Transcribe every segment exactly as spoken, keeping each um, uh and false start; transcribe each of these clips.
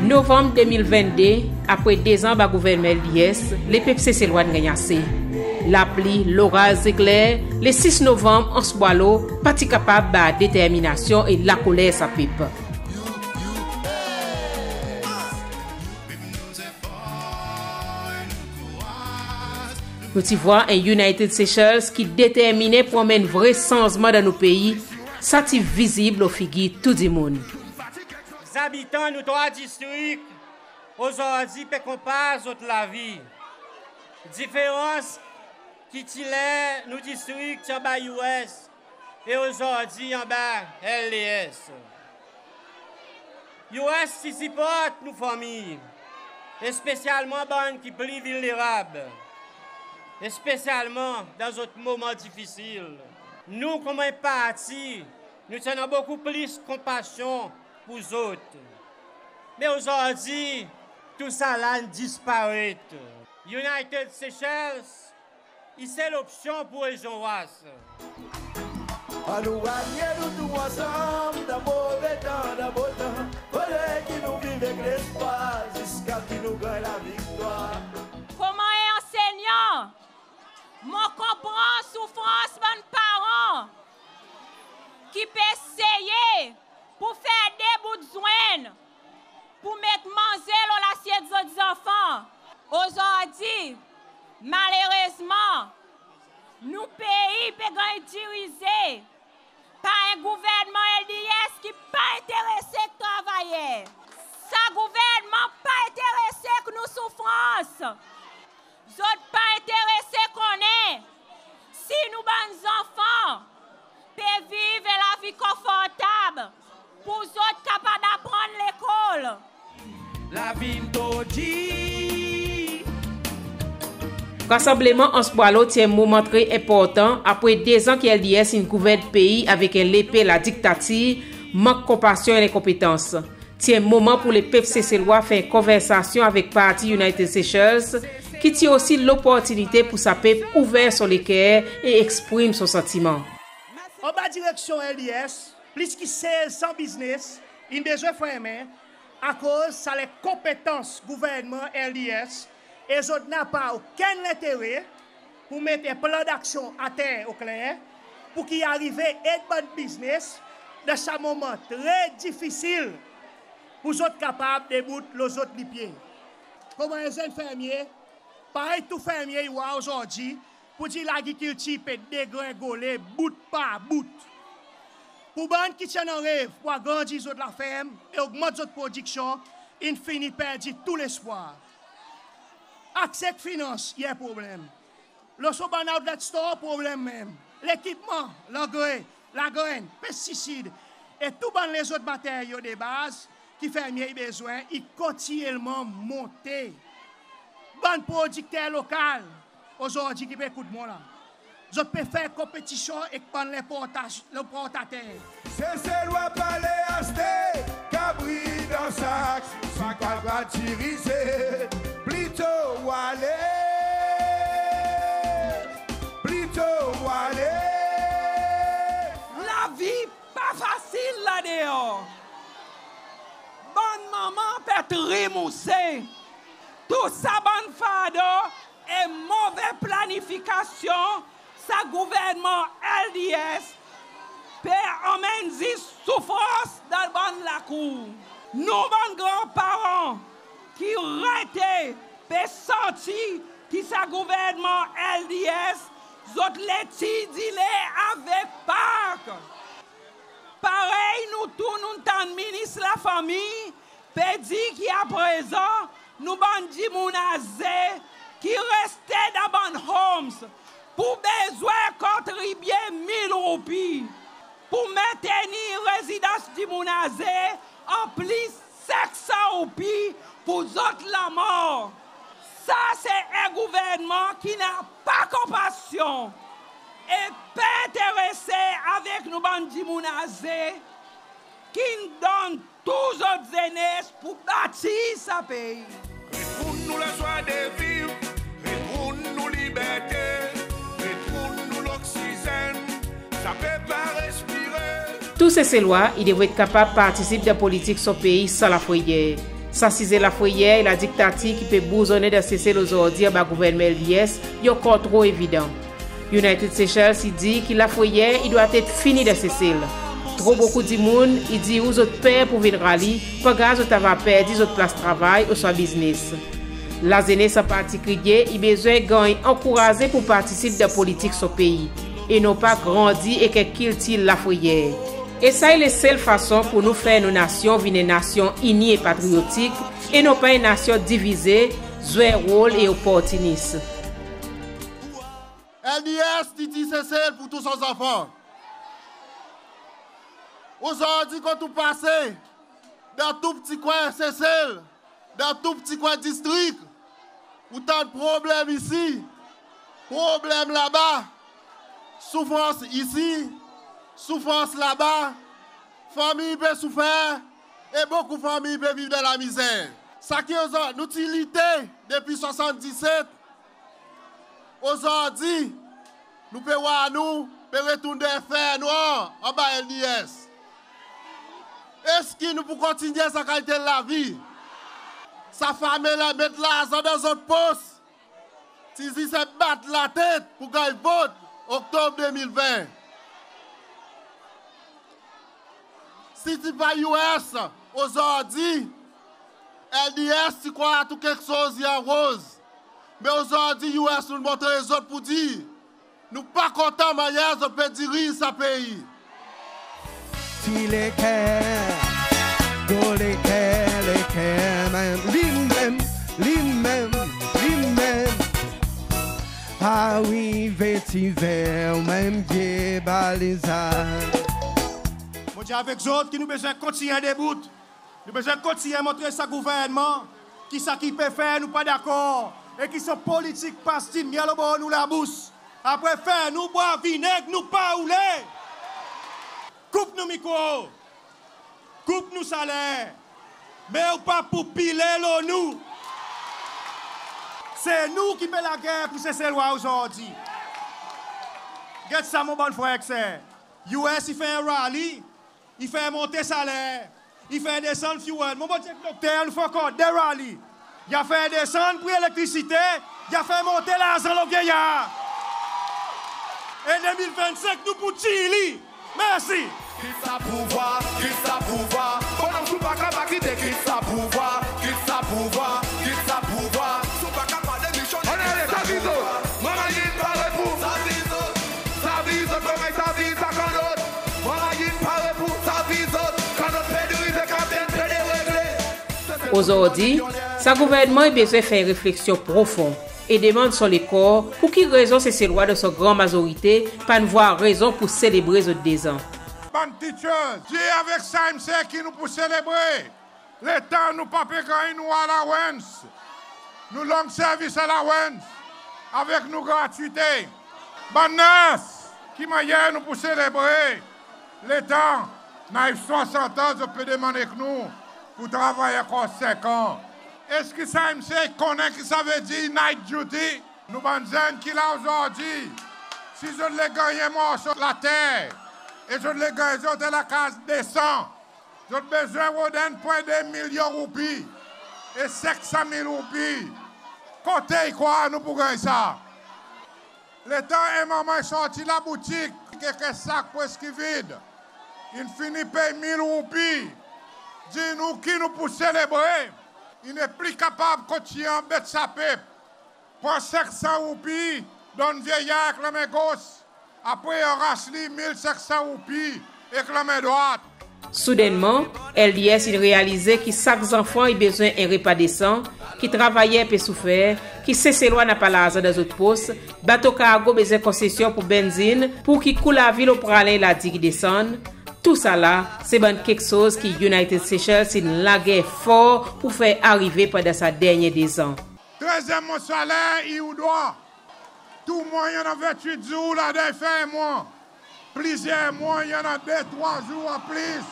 Novanm de mil venn de, apre de zan anba gouvernman L D S, lepep Seselwa in ganny ase. Lapli, loraz, zekler, le sis Novanm, Anse Boileau pa ti kapab bat determinasyon e lakoler sa pep. Nou ti vwar en United Seychelles ki determinen pour anmenn vre sanzman dan nou pei, sa ti vizib lo figir tou dimoun. Zabitan nou trwa distrik ozordi pe konpar zot lavi. Diferans ki ti ler nou distrik ti anba U S e ozordi anba L D S. U S ti siport nou fanmir, espesyalman bann ki pli vilnerab, espesyalman dan zot moman difisil. Nou konman en parti, nou ti annan bokou plis konpasyon pour zot. Me ozordi, tousala in disparet. United Seychelles i sel opsyon pour rezyon Ros. Annou alye nou tou ansanm, dan move tan, dan bo tan, fodre ki nou viv ek lespwar, ziska ki nou ganny laviktwar. Konman en ansenyan, mon konpran soufrans bann paran ki pe seye pour fer de bout zwenn pour met manze lo lasyet zot zanfan. Ozordi, malerezman, nou pei pe ganny dirize par en gouvernman L D S ki pa enterese ek travayer. Sa gouvernman pa enterese ek nou soufrans. Zot pa enterese konnen si nou bann zanfan pe viv en lavi konfortab pour zot kapab aprann lekol. Lavi in tro dir. Rasanbleman Anse Boileau ti en moman tre enportan apre de zan ki L D S in gouvern pei avek en lepe ladiktatir, mank konpasyon e lenkonpetans. Ti en moman pour lepep Seselwa fer en konversasyon avek parti United Seychelles, ki ti osi loportinite pour sa pep ouver son leker e eksprim son santiman. Anba direksyon L D S, plis ki sez san biznes in bezwen fermen akoz sa lenkonpetans gouvernman L D S, e zot napa okenn lentere pour met en plan daksyon ater okler pour ki i arive ed bann biznes dan sa moman tre difisil pour zot kapab debout lo zot lipye. Konman en zenn fermye, parey tou fermye i war ozordi, pour dir lagrikiltir pe degrengole bout par bout. Pour bann ki ti annan rev pour agrandi zot laferm e ogmant zot prodiksyon, in fini perdi tou lespwar. Akse ek finans i en problenm. Lo son bann outlet store, problenm menm. Lekipman, langre, lagrenn, pestisid e tou bann lezot materyo de baz ki fermye i bezwen, i kontinyelman monte. Bann prodikter lokal ozordi ki pe ekout mwan la, zot pe fer konpetisyon ek bann lenportas-, lenportater. Seselwa pa le aste kabri dan sak, si pa kapab dirize, plito ale, plito ale. Lavi pa fasil la deor. Bann manman pe trimouse. Tou sa bann fardo e move planifikasyon sa gouvernman L D S pe anmenn zis soufrans dan bann lakour. Nou bann granparan ki rete pe santi ki sa gouvernman L D S zot letir dile avek Pak. Parey nou tou nou'n tann Minis Lafanmir pe dir ki aprezan nou bann dimoun aze ki reste dan bann homes pou bezwen kontribye mil roupi pou mentenir rezidans dimoun aze, anplis senk san roupi pour zot lanmor. Sa se en gouvernman ki napa konpasyon e pa enterese avek nou bann dimoun aze ki'n donn tou zot zenes pour batir sa pei. Retourn nou lazwa de viv, retourn nou liberte, retourn nou loksizenn. Sa pe pa Tou Seselwa i devret kapab partisip dan politik son pei san lafreyer. Sa size lafreyer e ladiktatir ki pe bourzonnen dan Sesel ozordi anba gouvernman LDS i ankor tro evidan. United Seychelles i dir ki lafreyer i dwatet fini dan Sesel. Tro bokou dimoun i dir ou zot per pour vin rali, pangar zot ava perdi zot plas travay ouswa biznes. Lazenes an partikilye i bezwen ganny ankouraze pour partisip dan politik son pei, e non pa grandi ek en kiltir lafreyer. E sa i le sel fason pour nou fer nou nasyon vin en nasyon ini e patriyotik, e non pa en nasyon divize, zwe rol e oportinis. LDS ti dir Sesel pour tou son zanfan. Ozordi kot ou pase dan tou pti kwen Sesel, dan tou pti kwen distrik, ou tann problenm isi, problenm laba, soufrans isi, soufrans laba, fanmir pe soufer, e bokou fanmir pe viv dan lamizer. Sa ki ozordi nou ti lite depi swasanndiset, ozordi nou pe war nou pe retourn dan fer nwar anba LDS. Eski nou pou kontinyen sa kalite lavi? Sa fanmir la met larzan dan zot pos, ti zis se bat latet pour ganny vot Oktob de mil ven. Si ti pa US ozordi, LDS ti krwar tou keksoz i an roz. Me ozordi US nou'n montre zot pour dir nou pa kontan mannyer zot pe diriz sa pei. Ti leker, gro leker, leker menm, li menm, li menm, li menm. Arive ti ver menm vye baliza. Mon dir avek zot ki nou bezwen kontinyen debout. Nou bezwen kontinyen montre sa gouvernman ki sa ki i pe fer nou pa dakor, e ki son politik pas dimyel obor nou labous. Apre fer nou bwar vineg, nou pa oule. Koup nou mikro, koup nou saler, me ou pa pou pile lo nou. Se nou ki pe lager pour Seselwa ozordi. Get sa mon bann frer ek ser, US i fer en rali, i fer monte saler, i fer desann fuel. Mon bann ti ek dokter, nou fer ankor de rali. I a fer desann pri elektrisite, i a fer monte larzan lo vyeyar. E de mil vennsenk nou pou tir li. Mersi. Kit sa pouvwar, kit sa pouvwar. Bonom, si ou pa kapab kite, kit sa pouvwar, kit sa pouvwar, kit sa pouvwar. Si ou pa kapab demisyonn. Onorab, sa vizyon. Manman in pare pour sa vizyon. Sa vizyon, konman sa vizyon, sa kan lot. Manman in pare pour sa vizyon. Kan lot pe dirize, kaptenn pe deregle. Ozordi, sa gouvernman i bezwen fer refleksyon profon e demann son lekor pour ki rezon Seselwa dan son gran mazorite pa'n vwar rezon pour selebre zot dezan. Bann teachers, dir avek sa msye ki nou pou selebre letan nou pa pe ganny nou allowance, nou long service allowance, avek nou gratwite. Bann nurse, ki mannyer nou pou selebre letan nou ariv swasant an, zot pe demann ek nou pour travay ankor senk an? Eski sa msye i konnen ki sa i vedir night duty? Nou bann zenn ki la ozordi, si zot le ganny en morso later e zot le ganny zot en lakaz desan, zot bezwen rod en pwen de milyon roupi e senk san mil roupi. Kote i krwar nou pou ganny sa? Letan en manman i sorti laboutik ek en sak preski vid, in fini pey mil roupi, dir nou ki nou pou selebre? I nepli kapab kontinyen anbet sa pep. Pran senk san roupi, donn vyeyar ek lanmen gos, apre aras li mil senk san roupi ek lanmen drwat. Soudennman, LDS in realize ki sak zanfan i bezwen en repa desan, ki travayer pe soufer, ki Seselwa napa larzan dan zot pos, bato kargo bezwen konsesyon pour benzin, pour ki kou lavi lo Praslin i la dir ki desann. Tousala se bann keksoz ki United Seychelles in lager for pour fer arive pandan sa dernyen dezan. Trezyenm mwan saler i ou drwa. Tou mwan i annan ventwit zour, ladan i fer mwan. Plizyer mwan i annan de trwa zour an plis.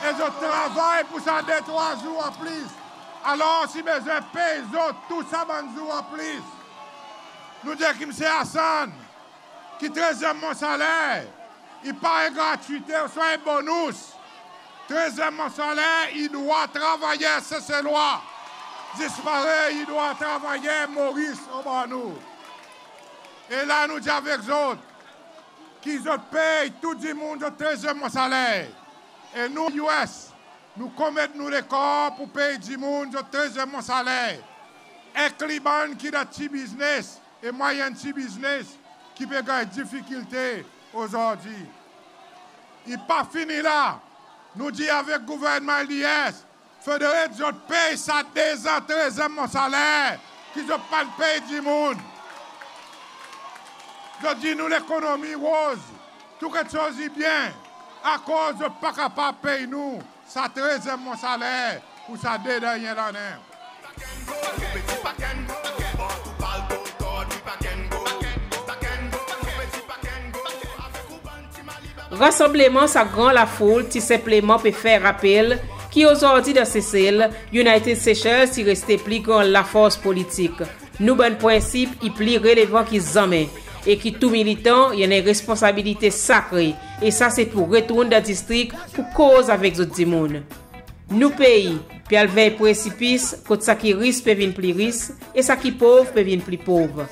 E zot travay pour sa de trwa zour an plis. Alor i bezwen pey zot tou sa bann zour an plis. Nou dir ek Msye Hassan ki trezyenm mwan saler I pa en gratwite ouswa en bonous. Trezyenm mwan saler i drwa travayer Seselwa, zis parey i drwa travayer Moris anba nou. E la nou dir avek zot ki zot pey tou dimoun zot trezyenm mwan saler. E nou U S, nou komet nou lekor pour pey dimoun zot trezyenm mwan saler, enkli bann ki dan pti biznes e mwayen pti biznes ki pe ganny difikilte ozordi. I pa fini la, nou dir avek gouvernman L D S, fodre zot pey sa dezan trezyenm mwan saler ki zot pa'n pey dimoun. Zot dir nou lekonomi roz, tou keksoz i byen, akoz zot pa kapab pey nou sa trezyenm mwan saler pour sa de dernyen lannen? Rasanbleman sa gran lafoul ti senpleman pe fer rapel ki ozordi dan Sesel, United Seychelles ti reste pli gran lafors politik. Nou bann prensip i pli relevan ki zanmen e ki tou militan i annan en responsabilite sakre, e sa se pour retourn dan distrik pour koz avek zot dimoun. Nou pei pe al ver presipis kot sa ki ris pe vin pli ris e sa ki pov pe vin pli pov.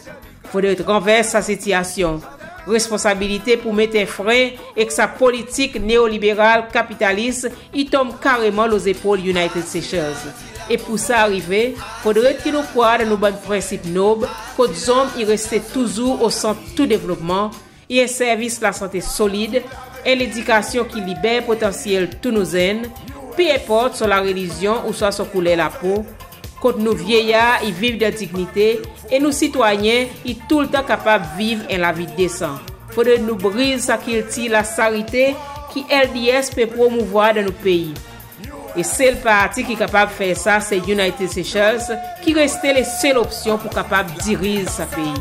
Fodre ranvers sa sitiyasyon. Responsabilite pour met en fren ek sa politik neoliberal kapitalis i tonm kareman lo zepol United Seychelles. E pour sa arive, fodre ki nou krwar dan nou bann prensip nob, kot zonm i reste touzour o sant tou devlopman, i en servis lasante solid, en ledikasyon ki liber potansyel tou nou zenn, pe enport son larelizyon ouswa son kouler lapo, kot nou vyeyar i viv dan dinyite e nou sitwayen i toultan kapab viv en lavi desan. Fodre nou briz sa kiltir lasarite ki L D S pe promouvwar dan nou pei. E sel parti ki kapab fer sa se United Seychelles, ki reste le sel opsyon pour kapab diriz sa pei.